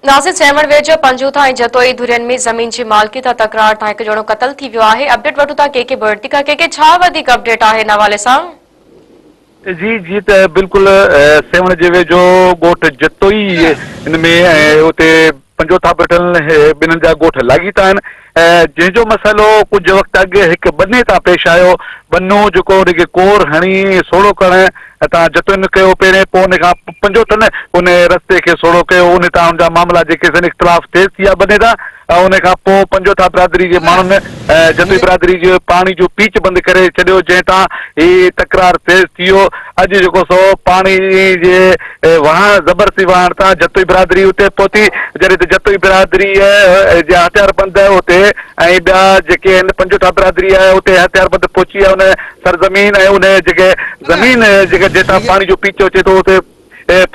ناظرين سيوهڻ ويجهو پنجوٿا ۽ جتوئي ڌرين ۾ زمين جي مالڪي تان تڪرار تان هڪ ڄڻو قتل ٿي ويو آهي اپڊيٽ وٺون ٿا ڪي ڪي بڙتي کان ڪي ڪي ڇا وڌيڪ اپڊيٽ آهي ان حوالي سان. جي جي ته بلڪل سيوهڻ جي ويجهو ڳوٺ جتوئي ان ۾ ۽ اتي پنجوٿا بيٺل ٻنهن جا ڳوٺ لاڳيتا آهن جنهن جو مسئلو ڪجهه وقت اڳ هڪ ٻني تان پيش آيو ٻنو جيڪو ان کي ڪور هڻي سوڙهو ڪرڻ تان جتوئين ڪيو پهرين پوء ان کان پنجوٿن ان رستي کي سوڙهو ڪيو ان تان ان جا معاملا جيڪي سن اختلاف تيز ٿي ويا ٻني تان ۽ ان کان پوء پنجوٿا برادري جي ماڻهن جتوئي برادري جي پاڻي جو پيچ بند ڪري ڇڏيو جنهن تان هي تڪرار تيز ٿي ويو اڄ جيڪو سو پاڻي جي وهڻ زبردستي وهڻ تان جتوئي برادري اتي پهتي جڏهن ته جتوئي برادري جا هٿياربند اتي ۽ ٻيا جيڪي آهن پنجوٺا برادري آهي اتي هٿياربند پهچي ويا ان سرزمين ۽ ان جيڪي زمين جيڪي جتان پاڻي جو پيچ اچي ٿو اتي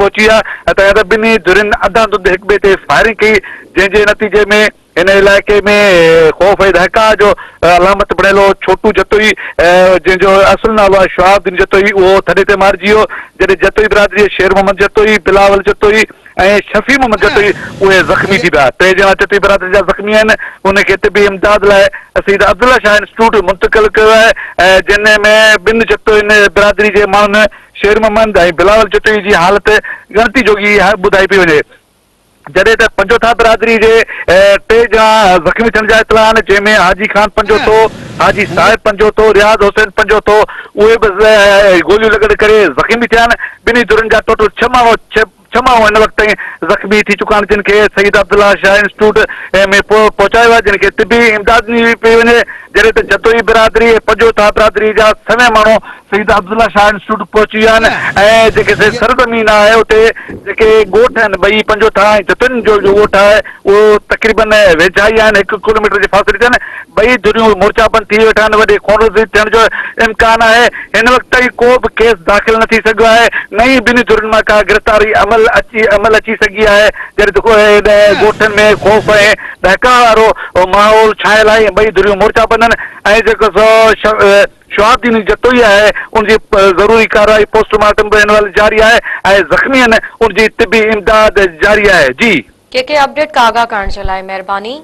پهچي ويا ته ٻنهي ڌرين اڌا ڌنڌ هڪ ٻئي تي فائرنگ ڪئي جنهن جي نتيجي ۾ هن علائقي ۾ خوف ۽ ڏهڪاء جو علامت بڻيل هو. ڇوٽو جتوئي جنهن جو اصل نالو آهي شهاب الدين جتوئي اهو ٿڏي تي مارجي ويو، جڏهن جتوئي برادري جي شير محمد جتوئي، بلاول جتوئي ۽ شفيع محمد جتوئي اهي زخمي ٿي پيا. ٽي ڄڻا جتوئي برادري جا زخمي آهن، انهن کي طبي امداد لاء سيد عبدالله شاهه انسٽيٽيوٽ منتقل ڪيو آهي، جنهن ۾ ٻن جتوئين برادري جي ماڻهن شير محمد ۽ بلاول جتوئي جي حالت ڳڻتي جوڳي ٻڌائي پئي وڃي. جڏهن ته پنجوٿا برادري جي ٽي ڄڻا زخمي ٿيڻ جا اطلاع آهن، جنهن ۾ حاجي خان پنجوٿو، حاجي صاحب پنجوٿو، رياض حسين پنجوٿو اهي به گوليون لڳڻ ڪري زخمي ٿيا آهن. ٻنهي ڌرين جا ٽوٽل ڇهه ماڻهو ڇهه ماڻهو هن وقت تائين زخمي ٿي چڪا آهن، جن کي سيد عبدالله شاهه انسٽيٽيوٽ ۾ پهچايو ويو آهي، جن کي طبي امداد ڏني پئي وڃي. جڏهن ته جتوئي برادري ۽ پنجوٿا برادري جا سوين ماڻهو سيد عبدالله شاهه انسٽيٽيوٽ پهچي ويا آهن ۽ جيڪي سي سرزمين آهي اتي جيڪي ڳوٺ آهن ٻئي پنجوٿا ۽ جتوئين جو جو ڳوٺ آهي اهو تقريبن ويجها ئي آهن هڪ ڪلوميٽر جي فاصلي تي آهن ٻئي ڌريون مورچا بند ٿي ويٺا آهن وڏي خونريزي ٿيڻ جو امڪان آهي هن وقت تائين ڪو به ڪيس داخل نه ٿي سگهيو آهي نه ئي ٻنهي ڌرين مان ڪا گرفتاري عمل اچي عمل اچي سگهي آهي جڏهن ته ڳوٺن ۾ خوف ۽ ڏهڪاء وارو ماحول ڇانيل آهي ۽ ٻئي ڌريون مورچا بند آهن ۽ جيڪو سو شهاب الدين جتوئي آهي ان جي ضروري ڪارروائي پوسٽ مارٽم به هن مهل جاري آهي ۽ زخمي آهن ان جي طبي امداد جاري آهي جي. ڪي ڪي اپڊيٽ کان آگاهه ڪرڻ جي لاء مهرباني.